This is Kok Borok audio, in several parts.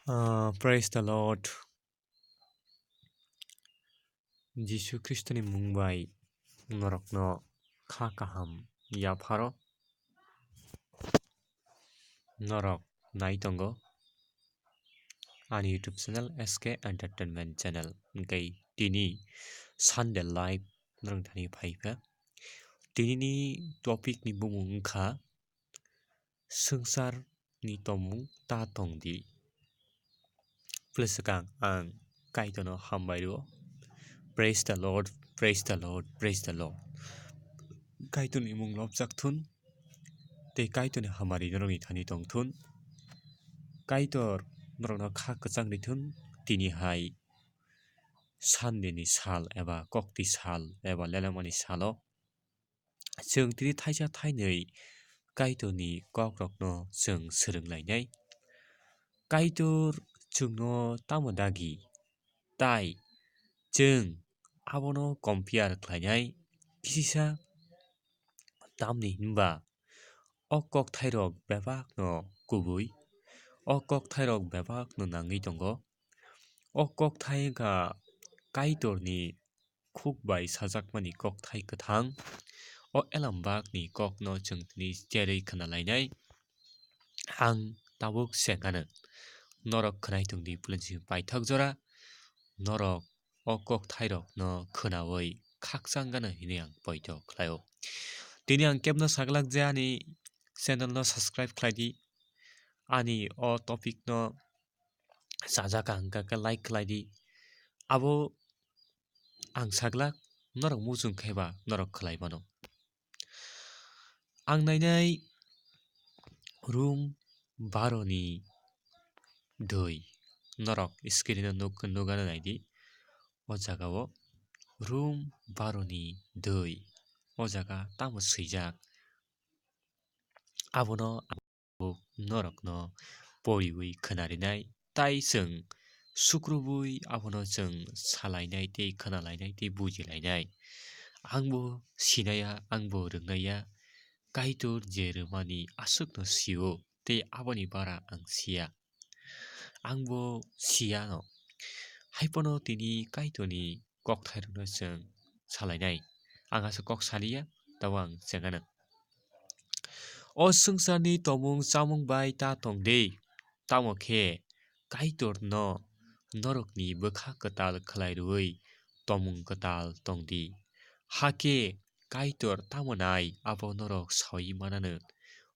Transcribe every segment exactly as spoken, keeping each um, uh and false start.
Ah, praise the Lord. Jisu Khristoni mung bai norokno kha kaham yapharo. Norok nai tongo ani YouTube channel S K Entertainment Channel. Hwnkhe tini Sunday Live norok thani phaikha. Tinini topic ni bumung wngkha swngcharni tomung ta tongdi. Pwlwswkang ang Kaitorno hambai rwo. Praise the Lord, praise the Lord, praise the Lord. Kaitorni mung lobjak thun, tei Kaitorni hamari norokni thani tong thun. Kaitor norokno kha kwchang ri thun, tini hai Sunday ni sal eba kokti sal eba lelemani salo. Chwng tini thaisa thainwi Kaitorni kokrokno chwng swrwng lainai. Kaitor chwngno tamo dagi, tai chwng abono compare khlainai kisisa, tamni hwnba o kokthairok bebakno kubui, o kokthairok bebakno nangwi tongo. O kokthai wngkha Kaitorni khuk bai sajakmani kokthai kwthang. O elambakni kokno chwng tini cherwi khna lainai. Ang tabuk sengano norok khwnai tongdi pulunsi paithak jora, norok o kokthairokno khwnawi khakchang gano hinwi ang poito khlaio. Tini ang kebno saglak je ani channel no subscribe khlai di, ani o topic no sajak ang kha khe like khlai di. Abo ang saglak, norok muchung khe ba norok khlai mano. Ang nainai room baro ni dui, norok screen o nuk, nugano naidi. O jaga o room baro ni dui, o jaga tamo swijak, abono ang norokno poriwi khwnarinai, tai chwng sukrubwi abono chwng salainai tei khwnalainai tei bujilainai. Angbo sinaya, angbo rwngnaya, Kaitor je rwmani aswkno sio, tei aboni bara ang siya. Angbo siyano. Haiphano tini Kaitorni kokthairokno chwng salainai. Ang aswk kok saliya, tabo ang chengano. O swngcharni tomung chamung bai ta tong di, tamo khe Kaitorno norokni bwkha kwtal khlai rwui tomung kwtal tong di. Hakhe Kaitor tamo nai abo norok saui manano.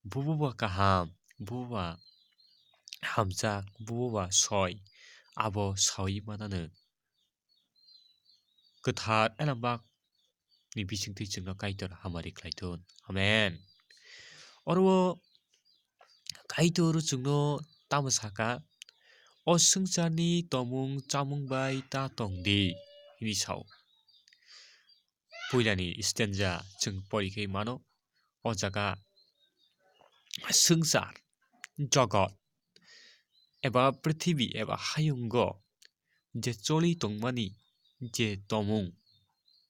Bubo ba kaham, bubo ba hamjak, bubo ba soi, abo saui manano. Kwthar elambak ni bisingtwi chwngno Kaitor hamari khlai thun. Amen. Oro o Kaitor chwngno tamo saka, "O swngcharni tomung chamung bai ta tong di," hwnwi sao. Puilani stanza chwng pori khe mano, o jaga swngchar, jogot, eba prithibi, eba hayungo je choli tongmani je tomung,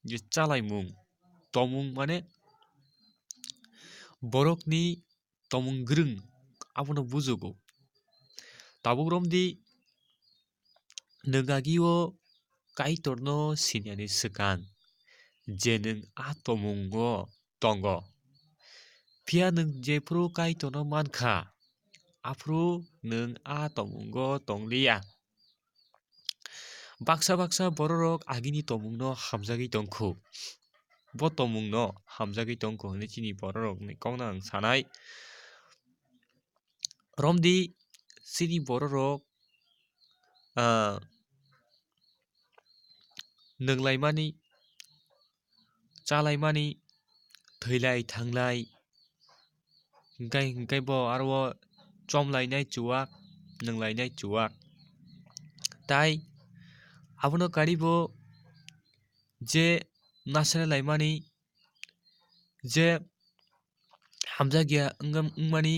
je chalaimung, tomung mane borokni tomung gwrwng abono bujugo. Tabuk romdi, nwng agio Kaitorno sinani swkang je nwng a tomungo tongo. Phiya nwng jephru Kaitorno mankha, aphru nwng a tomungo tongliya. Baksa baksa bororok agini tomungno hamjagwi tongkhu. Bo tomungno hamjagwi tongkhu hwnwi chini bororokni kokno ang sanai. Romdi chini bororok, ah, nwnglaimani, chalaimani, thwilai thanglai, hwnkhe, hwnkhe bo aro o chomlainai chuwak, nwnglainai chuwak. Tai abono karibo je nasrelaimani, je hamjakya wngam-, wngmani,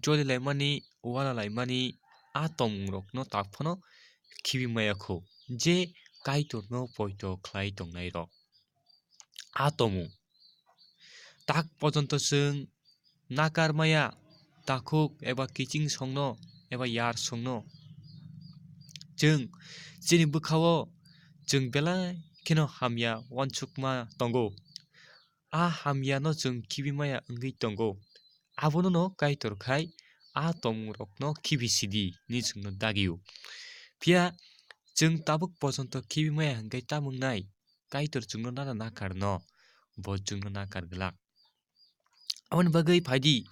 jolilaimani, walalaimani, a tomungrokno tak phano khibi maya kho, je Kaitorno poito khlai tongnairok. A tomung. Tak pojonto chwng nakar maya, takhuk eba kiching songno eba yar songno Chwng chini bwkhao chwng belai kheno hamya uansukma tongo. A hamyano chwng khibi maya wngwi tongo. Abono no Kaitor khai a tongmungrokno khibi sidi hinwi chwngno dagio. Phiya chwng tabuk pojonto khibi maya hwnkhe tamo wngnai? Kaitor chwngno nana nakar no, bo chwngno nakar glak. Aboni bagwi phaidi,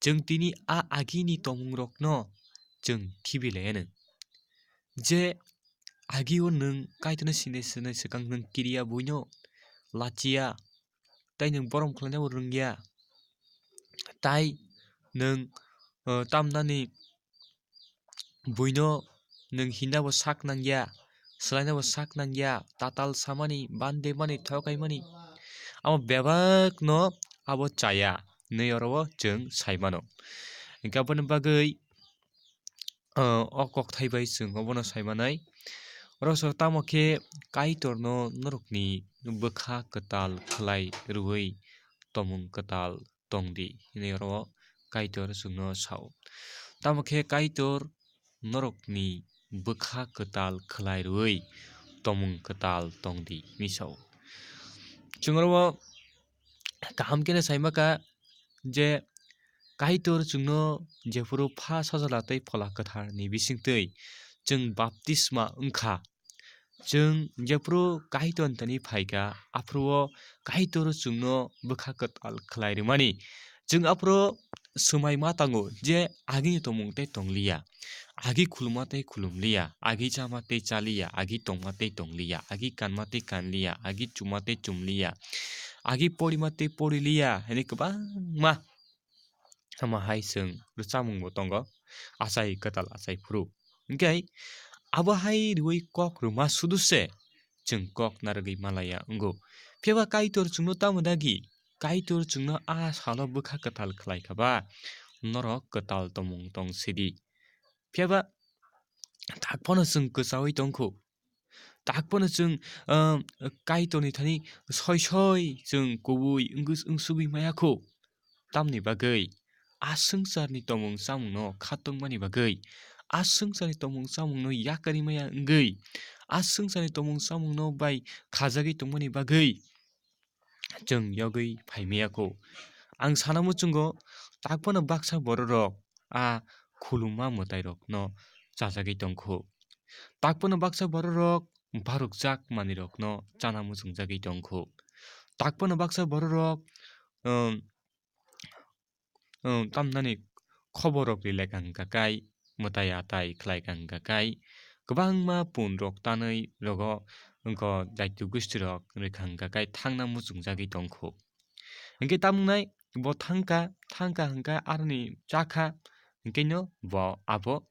chwng tini a agini tongmungrokno chwng khibi laianw. Je agio nwng Kaitorno sini sini swkang nwng kiriya buino lachiya, tei nwng borom khlainabo rwngya, tai nwng, uh, tamnani buino nwng hinabo sak nangya, swlainabo sak nangya, tatal samani, bandemani, thokaimani, amo bebakno abo chaya hinwi oro o chwng sai mano. Hinkhe aboni bagwi, uh, o kokthai bai chwng obono sai manai. Oro so tamo khe Kaitorno norokni bwkha kwtal khlai rwui tomung kwtal tong di hinwi oro Kaitor chwngno sao. Tamo khe Kaitor norokni bwkha kwtal khlai rwui tomung kwtal tong di hinwi sao. Chwng oro kaham khe no sai maka je Kaitor chwngno jephuru Pha, Sajla tei Phola Kwtharni bisingtwi chwng baptisma wngkha. Chwng jephuru Kaitor thani phaikha, aphuru o Kaitor chwngno bwkha kwtal khlai rwmani. Chwng aphuru swmai ma tango je agini tongmung tei tongliya, agi khuluma tei khulumliya, agi chama tei chaliya, agi tongma tei tongliya, agi kanma tei kanliya, agi chuma tei chumliya, agi porima tei poriliya, hinwi kwbangma. Tamo hai chwng rwchapmung bo tongo, achai kwtal achai phuru. Hinkhe abo hai rwui kok rwma sudu se chwng kok narwgwi malaya wngo. Phiya ba Kaitor chwngno tamo dagi? Kaitor chwngno a salo bwkha kwtal khlai kha ba, norok kwtal tongmung tong sidi. Phiya ba tak phano chwng kwchaui tongkhu. Tak phano chwng, ah, Kaitorni thani soi soi chwng kubui wngwi, wngsugwi maya kho. Tamni bagwi a swngcharni tongmung chamungno khatungmani bagwi, a swngcharni tongmung chamungno yakarwi maya wngwi, a swngcharni tongmung chamungno bai khajagwi tongmani bagwi chwng yogwi phaimaya kho. Ang sana muchungo, tak phano baksa bororok a khulumma mwtairokno chajagwi tongkhu. Tak phano baksa bororok barukjak manwirokno chana muchungjagwi tongkhu. Tak phano baksa bororok, um, um, tamnani khoborrok rilai kha hwnkha kai, mwtai atai khlai kha hwnkha kai, kwbangma punrok tanwi rogo wngkha daityo gustirok rwkha hwnkha kai thangna muchungjagwi tongkhu. Hinkhe tamo wngnai bo thangkha, thangkha hwnkha aroni chakha, hinkhe no bo abo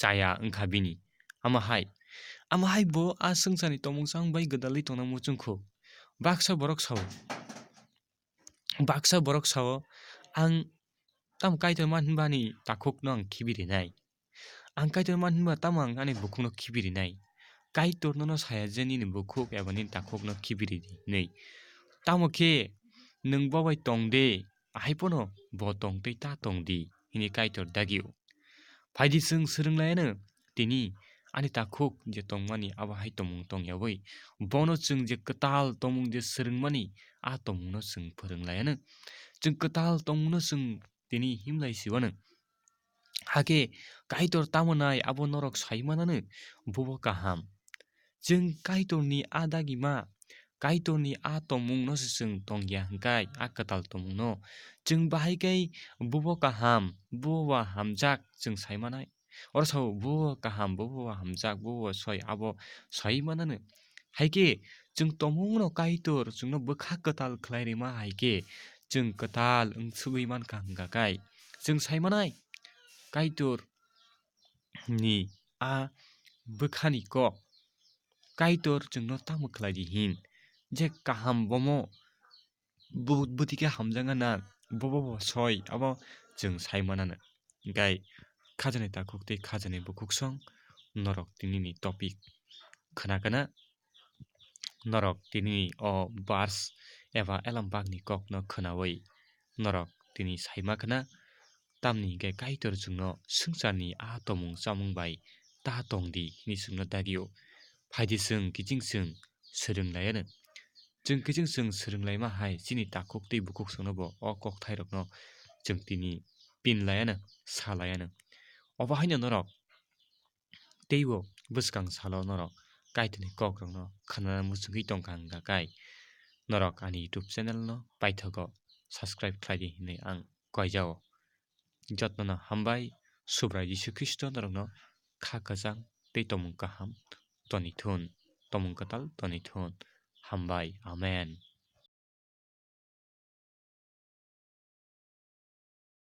chaya wngkha bini. Amo hai, amo hai bo a swngcharni tongmung chamung bai gwdalwi tongna muchungkhu. Baksa borok sao, baksa borok sao, "Ang tamo Kaitor man hinba ani takhukno ang khibi rinai. Ang Kaitor man hinba tamo ang ani bukhukno khibi rinai. Kaitor nono saya je nini bukhuk eba nini takhukno khibi rini hinwi. Tamo khe nwng bo bai tong de, ahai phano bo tong tei ta tong di," hinwi Kaitor dagio. Phaidi chwng swrwng laiano tini ani takhuk je tongmani abo hai tongmung tong yaui. Bono chwng je kwtal tongmung je swrwngmani, a tongmungno chwng phwrwng laiano. Chwng kwtal tongmungno chwng tini himlai siwano. Hakhe Kaitor tamo nai abo norok sai manano, bobo kaham. Chwng Kaitorni a dagima, Kaitorni a tongmungno se chwng tongya hwnkhe, a kwtal tongmungno. Chwng bahai khe bobo kaham, bobo hamjak chwng sai manai. Oro sao, "Bo kaham, bo, bo hamjak, bo, bo soi, abo soi manano." Hai khe chwng tongmungno Kaitor chwngno bwkha kwtal khlai rima hai khe chwng kwtal wngsugwi mankha hwnkha kai chwng sai manai Kaitor ni a bwkhani kok. Kaitor chwngno tamo khlai di hin je kaham bomo bu-, bwtwi khe hamjakna na, bo, bo, bo soi, abo chwng sai manano. Hinkhe khajani takhuk tei khajani bukhuksong norok tinini topic khna kana, norok tinini o verse eba elambakni kokno khnaui norok tini sai ma khna, tamni hinkhe Kaitor chwngno swngcharni a tomung chamung bai ta tong di hwnwi swngna dagio. Phaidi chwng kiching chwng swrwng laiano. Chwng kiching chwng swrwng laima hai chini takhuk tei bukhuk chwngno bo o kokthairokno chwng tini pin laiano, sa laiano. Obo haino norok teibo bwskang salo norok Kaitorni kokrokno khnana muchungwi tongkha hwnkha kai norok ani YouTube channel no paithago subscribe khlai di hwnwi ang koijao. Jotnono hambai, Subrai Jisu Khristo norokno kha kwchang tei tomung kaham toni thun, tomung kwtal toni thun. Hambai, Amen.